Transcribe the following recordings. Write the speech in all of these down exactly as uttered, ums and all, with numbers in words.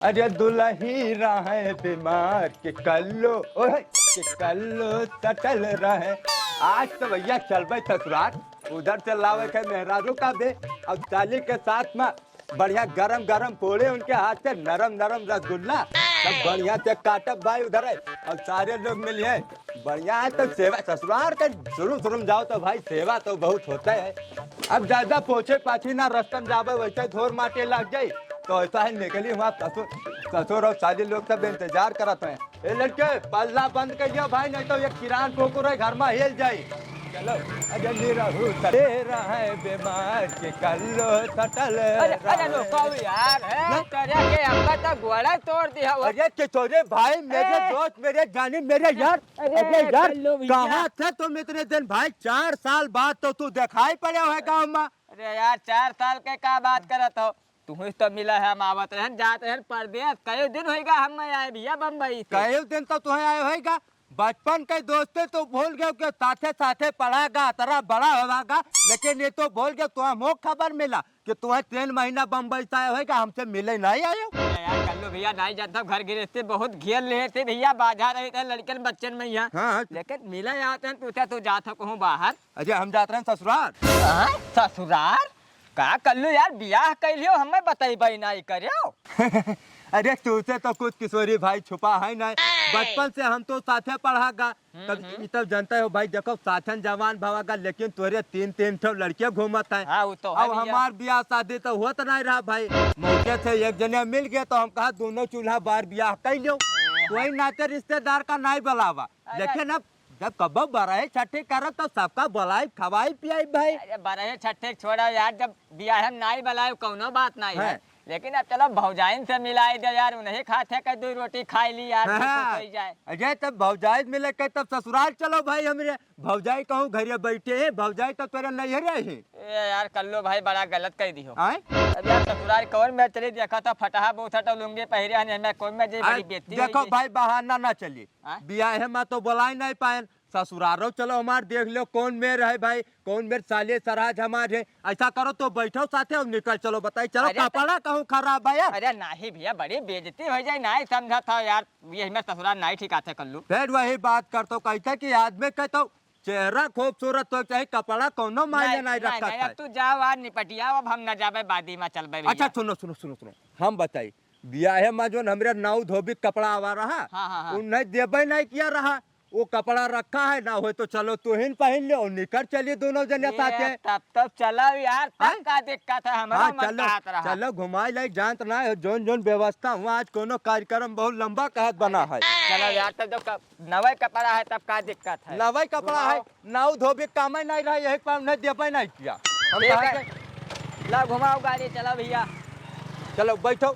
अरे दुलही रहे बीमार के कल्लो, ओहे, के कल्लो सटल रहे। आज तो भैया चलबे ससुरार, उधर से लावे के मेहरारू का दे, और साली के साथ में बढ़िया गरम गरम पोड़े उनके हाथ से, नरम नरम रसगुल्ला, सब बढ़िया से काटब भाई उधर है, और सारे लोग मिलिए बढ़िया है। तो सेवा ससुरार के शुरू शुरू में जाओ तो भाई सेवा तो बहुत होता है। अब ज्यादा पोछे पाछी ना रस्तम जाबे, वैसे धोर माटे लग जाई। तो ऐसा है निकली वहाँ ससुर, ससुर और साली लोग सब इंतजार करत हैं। ए लड़के, पल्ला बंद कर दिया भाई, नहीं तो ये किरान कुकुर है घर में हिल जाई। चलो। अरे निरहू सटे रहे बीमार के कल्लो सटल अरे अरे रहे। रुको यार, है ना? करे के आपका तो गोड़ा तोड़ दिया वो। अरे किशोरे भाई, मेरे ए। दोस्त, मेरे जानी, मेरे यार। अरे अरे यार, कल्लो भैया। कहाँ थे तुम इतने दिन भाई? चार साल बाद तो तू दिखाई पड़े हो गाँव में। अरे यार, चार साल के का बात करत हो? तुही तो मिला है, हम आवत रहन, जात रहन परदेस। कई दिन होइगा हम आए भैया बम्बई से। कई दिन तो तुहे आए होइगा? बचपन के दोस्ते तो भूल गए कि साथे साथे पढ़ा गा, तेरा बड़ा होगा, लेकिन ये तो भूल गए, तुम्हें मोह खबर मिला कि तुम्हें तीन महीना बम्बई से आए होइगा, हमसे मिले नहीं आयो। अरे यार कल्लू भैया, नहीं जानता, घर गृहस्थी बहुत घेर ले थे भैया, बाजार रहे थे लड़कन बच्चन में यहाँ। हाँ, हाँ। लेकिन मिले आते हैं, तू क्या तू जात हो कहूँ बाहर? अरे हम जात रहे हैं ससुराल। हाँ? ससुराल? का कल्लू यार, बियाह कैलियो, हमें बतैबे नाई करियो। अरे तुझसे तो कुछ किशोरी भाई छुपा है नहीं, बचपन से हम तो साथे पढ़ा गा। हम्म, तब हम्म। ई तब जानता हो भाई, देखो साथन जवान भवा गा, लेकिन तोरे तीन तीन ठो लड़के घूमत है। हाँ, वो तो है अब भैया। हमार बियाह शादी तो होत नहीं रहा भाई, मौके से एक जने मिल गए तो हम कहा दोनों चूल्हा बार बियाह कर लो, ए, कोई नाते रिश्तेदार का नहीं बुलावा। अरे। लेकिन अब जब कब्बो बरहे छठे करब तो सबका बुलाई खवाई पियाई भाई। अरे बरहे छठे छोड़ा यार, जब बियाह में नाई बुलाए कौनो बात नहीं है। हैं। लेकिन अब चलो भौजाइन से मिलाई दे यार, उन्हीं खाते के दो रोटी खाई ली यार, हाँ। खुश हो जाए। अरे तब भौजाई मिले के तब ससुराल चलो भाई, हमरे भौजाई कहूँ घरे बैठे हैं, भौजाई तो तेरे नैहरे ही। ए यार कल्लो भाई बड़ा गलत कह दी हो। आए? अब यार ससुराल कौन में चली, देखा था फटहा बहुत हटा लुंगी पहिरे हन, मैं कौन में जे बड़ी आए, बेइज्जती देखो होई। भाई बहाना ना चली। आए? बियाहे में तो बुलाई नहीं पायन, ससुरारो चलो हमार देख लो कौन मेर है भाई, कौन मेर साले सराज हमार है। ऐसा करो तो बैठो साथे और निकल चलो, बताई चलो अरे तो कपड़ा कहूँ खराब है यार। अरे नहीं भैया, बड़ी बेइज्जती हो जाए, नहीं समझा था यार, ये मैं ससुराल नहीं ठिकाते कल्लू। फिर वही बात करतो कहते कि आदमी के तो चेहरा खूबसूरत हो चाहे कपड़ा कौनो मायने नहीं, नहीं नहीं, रखा नहीं, था। अब तू जाओ आज निपटिया, अब हम न जाबे, बादी में चलबे भैया। अच्छा सुनो सुनो सुनो सुनो, हम बताई बियाहे में जोन हमरे नाऊ धोबी कपड़ा आवा रहा, हाँ, हाँ, हाँ। उन्हें देबे नहीं किया रहा, वो कपड़ा रखा है ना हो तो चलो तुहिन पहन ले और निकल चलिए दोनों जने ए, साथे। तब तब चलो यार, तब आय? का दिक्कत है, हमरा हाँ, मन चलो, कहत रहा। चलो घुमाई लाई, जानत ना हो जोन जोन व्यवस्था हुआ आज कोनो कार्यक्रम बहुत लंबा कहत बना है। चलो यार, तब जब क-, नवे कपड़ा है तब का दिक्कत है? नवे कपड़ा है, घुमाओ। नाऊ धोबी कामे नहीं रहा, यही पर उन्हें देबे नहीं किया। हम ठीक कहा है। के ला घुमाओ गाड़ी, चलो भैया। चलो बैठो।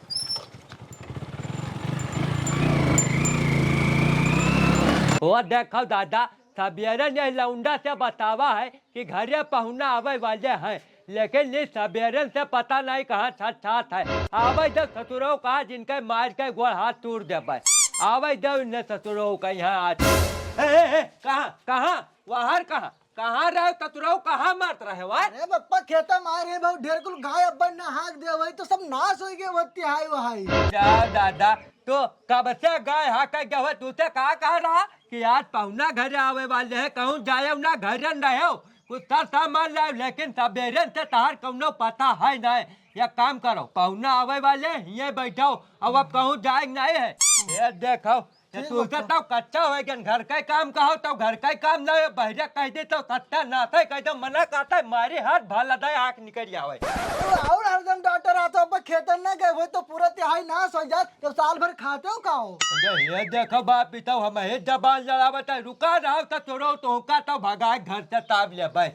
वो देखो दादा, सबेरे ने लौंडा से बतावा है कि घरे पहुना आवे वाले हैं, लेकिन ये सबेरन से पता नहीं कहाँ छटछात है। आवे जब ससुरो का जिनके मार के गोड़ हाथ तोड़ देबे। आवे जब इन्हें ससुरो का यहाँ आज। ए, ए, ए, कहाँ, कहाँ? बाहर कहाँ? कहाँ रहे ससुरो? कहाँ मारत रहे वा? अरे बप्पा खेता मार है भाऊ, ढेर कुल गाय अब्बन ने हाँक दे वही तो सब नाश हो गए, वो तिहाई वहाई। जा दादा, तो कब से गाय हाँके गए हुए, तू से का कह रहा कि आज पहुना घरे आवे वाले हैं, कहूँ जाए ना, घरे न रहे हो, कुछ सर सामान लाए, लेकिन सबेरे से तहार कौनो पता है नहीं। एक काम करो, पहुना आवे वाले, हिये बैठो, अब अब कहूँ जाए नहीं है। ये देखो, ये ठीक तू से बप्पा। तो कच्चा हो गया, घर का काम कहो तो घर का काम नहीं है, बहरे कह दे तो सत्यानाश है, कह दो मना करता है, मारी हाथ भला दे, आँख निकल जावे। तो और हरदम डॉक्टर आता, अब खेतन ना गए, वो तो पूरा तिहाई नाश हो जात। जब साल भर खाते हो का हो? अरे ये देखो बाप, ई तो हम ही जबान लड़ावत है, रुका रहो तो छोड़ो, तो का तो भगाए घर से ताब ले भाई।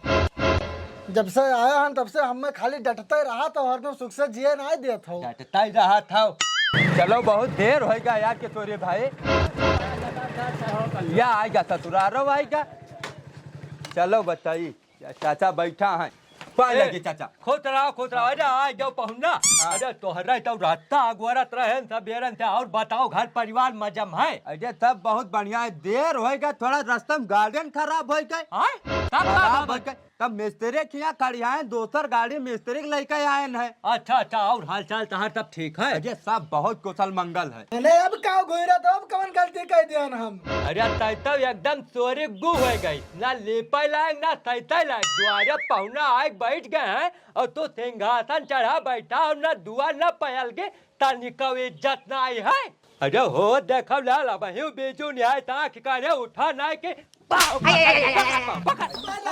जब से आया हन तब से हमें खाली डटते रहा तो हरदम सुख से जिए ना देत हो। डटता ही रहा था। चलो बहुत देर होइगा यार किशोरी भाई। या आइगा ससुरारो आइगा। चलो बताई। चा-, चाचा बैठा है। पाए ए, लगी चाचा। खुश रहो, खुश रहो। अरे, आ जाओ पहुना। हाँ। अरे, तोहरे तो रास्ता अगोरत रहे सबेरन से। और बताओ, घर परिवार मजम है? अरे, सब बहुत बढ़िया है। देर होइगा, थोड़ा रास्ता में गार्डन खराब होइगा। हाँ? तब का खराब बाबा? भइके, तब मिस्त्री के यहाँ खड़ियाए, दोसर गाड़ी मिस्त्री के लइके आएन है। अच्छा, अच्छा, और हाल चाल तहार सब ठीक है? अरे, सब बहुत कुशल मंगल है। अरे, अब का घुरत, अब कवन गलती कइ दियन हम? अरे, तै तो एकदम सोरे गु होइ गई, ना लेपै लायक, ना सैतै लायक। दुआरे पहुना आइके बैठ गए हैं और तू सिंहासन चढ़ा बैठा और ना दुआ ना पयल के तनिको इज्जत नाई है। अरे हो, देखो लाल, अबहियो बीजू निहाय ताक करे उठा नाई के पाँव पकड़, पाँव पकड़।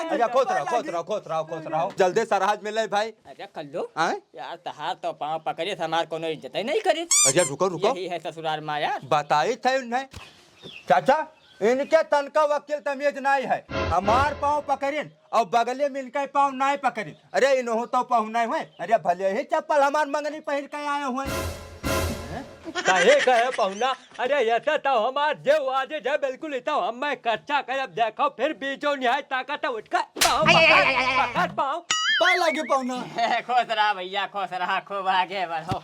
अरे खुश रहो, खुश रहो, खुश रहो, खुश रहो। जल्दी सरहज मिले भाई। अरे कल्लू, आय? यार तहार तो पाँव पकड़े से हमार कोनो इज्जत ही नहीं करे। अरे रुको, रुको। यही है ससुराल माया। बताई थे उन्हें। चाचा, इनके तनका वकील तमीज नाई है। हमार पाँव पकड़िन और बगले में इनका पाँव नाई पकड़िन। अरे इनहू तो पहुना हुए। अरे भले ही चप्पल हमार मंगनी पहिर के आए हुए। काहे कहे पहुना? अरे ऐसा तो हमार जे वाजिब है बिल्कुल, ई तो हमें कच्चा करब। देखो फिर बीजो निहाय ताकत है उठकर पाँव पकड़, पकड़ पाँव। पाँव लागे पहुना। खुश रहा भैया, खुश रहा, खूब आगे बढ़ो।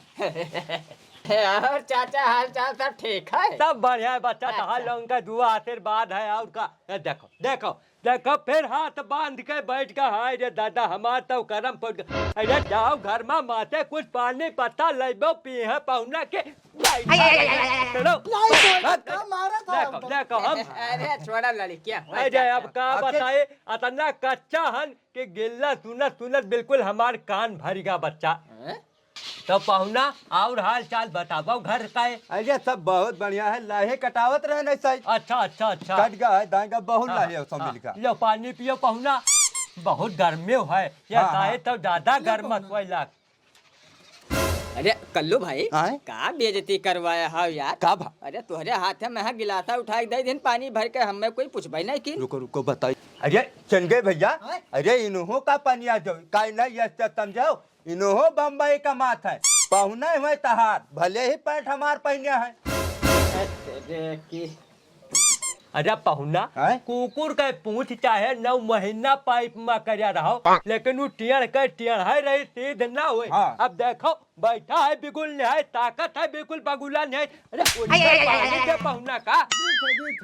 और चाचा, हाल चाल सब ठीक है? सब बढ़िया है बच्चा, अच्छा। तहार लोगन का दुआ आशीर्वाद है और का। ए, देखो, देखो, देखो, फिर हाथ बांध के बैठ गया। हाय रे दादा, हमार तो करम फूट गया। अरे जाओ घर मा, माते कुछ पानी पत्ता लेबो, पीहे पहुना के। चलो। नहीं, नहीं, नहीं, मारा था देखो, हमको। देखो, हम अरे छोड़ा लड़कियां, अरे अब का आखिर बताए, अतना कच्चा हन कि गिल्ला सुनत सुनत बिल्कुल हमार कान भर गया बच्चा। हैं? तो पहुना, और हाल चाल बताओ घर का है? अरे सब बहुत बढ़िया है, लाहे कटावत रहे नहीं सही। अच्छा, अच्छा, अच्छा। कट गया है, दाएं का बहुत हाँ, लाहे है, सब हाँ। मिलकर। लो पानी पियो पहुना, बहुत गर्मी है, ये हाँ, काहे हाँ। तो ज्यादा लो गर्म पहुना। कोई लाग। अरे कल्लू भाई, आए? का बेइज्जती करवाया हो यार? का भा? अरे तोहरे हाथे में गिलासा उठाए दे दिन पानी भर के, हमें कोई पूछबे नहीं की। रुको, रुको, बताई। अरे चंगे भैया, आए? अरे इनहू का पनिया जाओ, काई नहीं ये समझाओ, इनहू बम्बई का मात है, पहुना हुए तहार, भले ही पैंट हमार पहने है। अरे की अरे पहुना, हैं? कुकुर के पूँछ चाहे नौ महीना पाइप में करिया रहो, लेकिन उ टेढ़ के टेढ़ है रही, सीध ना होए। हाँ। अब देखो, बैठा है बिगुल निहाय, ताकत है बिल्कुल बगुला निहाय। अरे, उनके पानी के पहुना का? ठीक है, ठीक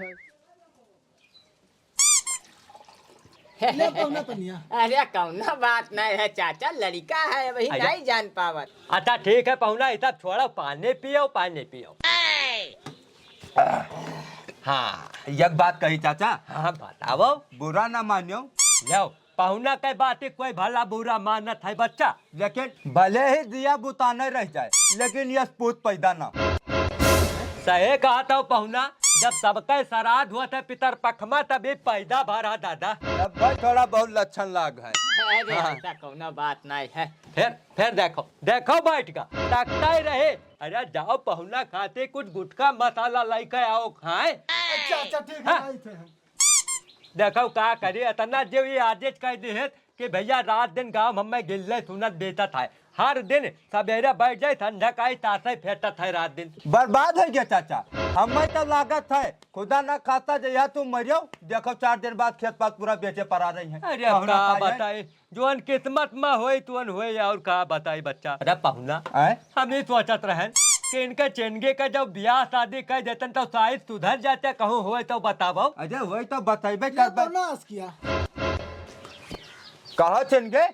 है। ले पहुना पनिया। अरे, कौनो बात नहीं है चाचा, लड़का है, वही अरे। नहीं जान पावत। अच्छा, ठीक है पहुना, ये सब छोड़ो, पानी पियो, पानी पियो। हाँ, एक बात कही चाचा। हाँ, बताओ। बुरा ना मानियो। लो, पहुना के बात ही कोई भला बुरा मानत है बच्चा। लेकिन भले ही दिया बुताने रह जाए, लेकिन यस पूत पैदा ना। सही कहा तो पहुना, जब सबके श्राद्ध होत है पितर पख में, तभी पैदा भरा दादा। अब भाई थोड़ा बहुत लक्षण लाग है। अरे हाँ। ऐसा कौनो बात नहीं है। फिर, फिर देखो, देखो बैठ का, ताकता ही रहे। अरे जाओ पहुना खाते कुछ गुटखा मसाला लेके आओ खाए। अच्छा, अच्छा, ठीक है, हाँ। आई थे हम। देखो का करी, इतना जो ये आदेश कर दे है कि भैया रात दिन गाँव हमें गिल्ले सुनत बेचत है। हर दिन सवेरे बैठ जाए, संध्या का ही तासे फेंटत है रात दिन। बर्बाद हो गया चाचा, हमें तो लागत है खुदा ना खाता जहिया तू मरियो, देखो चार दिन बाद खेत पात पूरा बेचे पर आ रही है। अरे अब पहुना का खा जाए। बताए, जोन किस्मत में होई, तुअन होई, और का बताई बच्चा। अरे पहुना, आय? हम ही सोचत रहन कि इनका चेनगे का जब ब्याह शादी कर देतन तो शायद सुधर जाते, कहूँ होए तो बतावो। अरे होई तो बताइबे ये करबे। तो नाश किया। कहो चेनगे,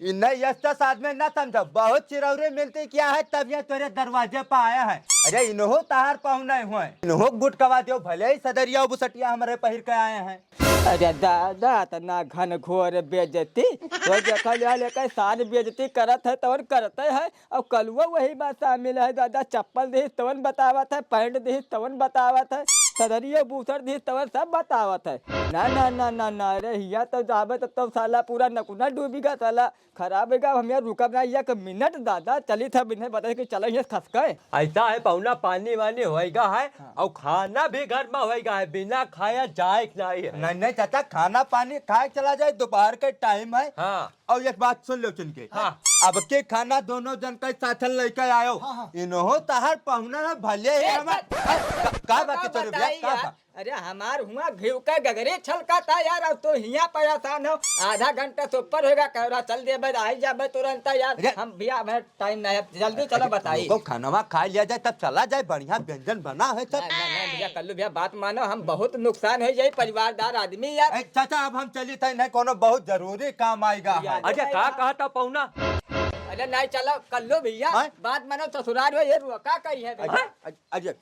इ नहीं यस्ता साथ में ना समझो, बहुत चिरौरी मिलती क्या है, तब ये तेरे दरवाजे पर आया है। अरे इन्हों तहार पहुना हुए, इन्हों गुटकवा दो, भले ही सदरिया बुसटिया हमारे पहिर के आए हैं। अरे दादा, इतना घनघोर बेइज्जती। वो देखा जा लेकर सार बेइज्जती करत है, तवन करते है। अब कलुआ वही बात शामिल है दादा, चप्पल दिहिस तवन बतावत है, पैंट दिहिस तवन बतावत है, सदरियो बूसर दिहिस तवन सब बतावत है। ना, ना, ना, ना, ना, अरे हिया तो जाबे तो, तो साला पूरा नकुना डूबी गा साला। खराब है का, हम यहाँ रुकब ना एक मिनट दादा, चली था बिन्हे बताए कि चलो यहाँ खसके। ऐसा है पहुना, पानी वानी होएगा है हाँ। और खाना भी घर में होएगा है, बिना खाया जाए के नहीं है। नहीं, नहीं चाचा, खाना पानी खाए चला जाए, दोपहर के टाइम है। हाँ। और एक बात सुन लो चुन के। हाँ। अब के खाना दोनों जन का साथ लइके आयो। हाँ, हाँ। इनहो तहार पहुना है, भले ही ए, हमार, का, का, का बात है तोरे भैया? बताई का यार? बात? अरे हमार हुआ घिउ का गगरे छलका था यार, अब तो हिया परेशान हो। आधा घंटा से ऊपर होगा, कह रहा चल दे बे, आई जा बे तुरंत यार। अरे हम भैया, हमें टाइम नहीं है, जल्दी चलो अरे बताई। रुको, खानवा खा लिया जाए तब चला जाए, बढ़िया व्यंजन बना है सब। नहीं, नहीं, नहीं भैया, कल्लू भैया बात मानो, हम बहुत नुकसान हो जाए, परिवारदार आदमी यार। ए, चाचा अब हम चली थे, नहीं कोनो बहुत जरूरी काम आएगा। भैया, है। अरे भैया। का कहा था पहुना? अरे नहीं चलो कल्लू भैया, हैं? बात मानो ससुराल में ये रुआ का कही है भैया? अरे, अरे,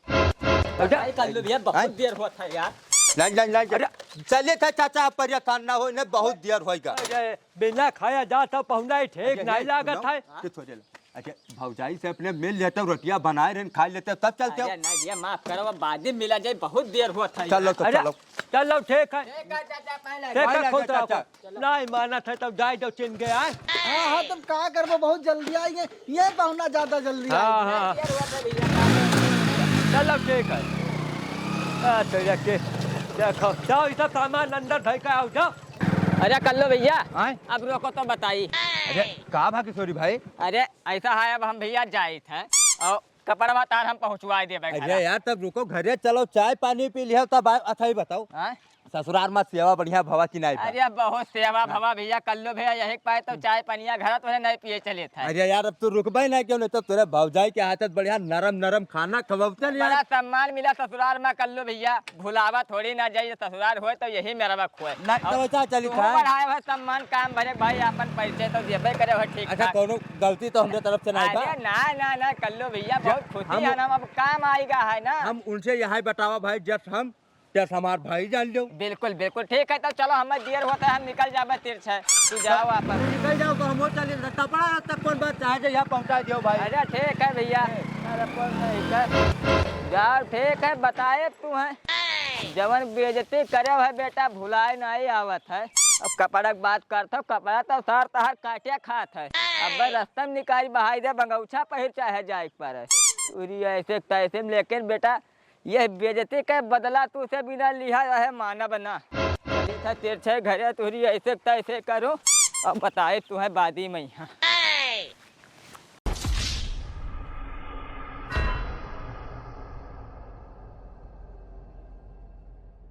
अरे। भाई कल्लू भैया बहुत हैं? देर हुआ था यार। नहीं, नहीं, नहीं, अरे। चलिए था चाचा, आप परेशान ना हो, इन्हें बहुत देर होएगा। अरे, बिना खाया जा था पहुना ही ठीक अरे, नहीं ये लागत सुनो, है। किस हो जाए? अच्छा, भौजाई से अपने मिल लेते हो, रोटियां बनाए रहे, खा लेते हो, तब चलते हो। अरे नहीं भैया, माफ करो, अब बाद में मिला जाए, बहुत देर हुआ था चलो यार। तो अरे, चलो। चलो, ठीक है। ठीक है चाचा, पहले ठीक है, पहले खुश रहो। चाचा। नहीं मानत है तब जाए दो, चिन गया है। हाँ, हाँ, तब का करबो, बहुत जल्दी आई है, ये पहुना ज्यादा जल्दी हाँ, आई है। हाँ। देर हुआ था भैया। चलो, ठीक है। हाँ, तो ये के-, देखो, जाओ, ये सब सामान अंदर धर के आओ, जाओ। अरे कल्लू भैया, आय? अब रोको तो बताई। अरे का भा किशोरी भाई? अरे ऐसा है, अब हम भैया जाइत है और कपड़वा तार हम पहुँचवाए देबे अरे घरा। यार, तब रुको, घरे चलो, चाय पानी पी लिया, तब आ-, अच्छा ही बताओ, आय? ससुराल में सेवा बढ़िया भवा कि नहीं भा? अरे बहुत सेवा हाँ। भवा भैया, कल्लू भैया यही पाए तो चाय पनिया घर तो नहीं पिए चले था। अरे यार, अब तू रुकबे ना क्यों, नहीं तो तेरे भौजाई के हाथ से बढ़िया नरम नरम खाना खवाते नहीं बड़ा यार। सम्मान मिला ससुराल में कल्लू भैया, भुलावा थोड़ी ना जाइए, ससुराल होए तो यही मेरा वक्त होए। ना, तो और वैसा चली तू था। बढ़ाए हुए सम्मान काम भरे भाई, अपन परिचय तो देबे करे हो ठीक अच्छा, ठाक। कोनो गलती तो हमरे तरफ से नहीं अरे बा। ना, ना, ना, कल्लू भैया, बहुत खुशी हम है ना, अब काम आएगा है ना। हम उनसे यहाँ बतावा भाई, जब हम, जब हमार भाई जान लो। बिल्कुल, बिल्कुल, ठीक है, तो चलो, हमें देर होता है, हम निकल जाबे तिरछे, तू जाओ आप। तू निकल जाओ तो हम वो चले, कपड़ा तक कौन बात चाहे जे यहाँ पहुँचा दियो भाई। अरे ठीक है भैया, अरे कौन नहीं कर। जाओ, ठीक है, बताए तू है। जवन बेइज्जती करे है बेटा, भुलाए नहीं आवत है। अब कपड़ा के बात करत हो, कपड़ा तो सार तहार काटिया खात है। अब रास्ता में निकाल बहाई दे, बंगौछा पहिर चाहे जाए के पड़े। उरी ऐसे तैसे में, लेकिन बेटा, ये बेइज्जती के बदला तू से बिना लिहा रहे मानब ना। चली था तिरछे घरे, तुहरी ऐसे तैसे करो, अब बताए तू है बादी में यहाँ।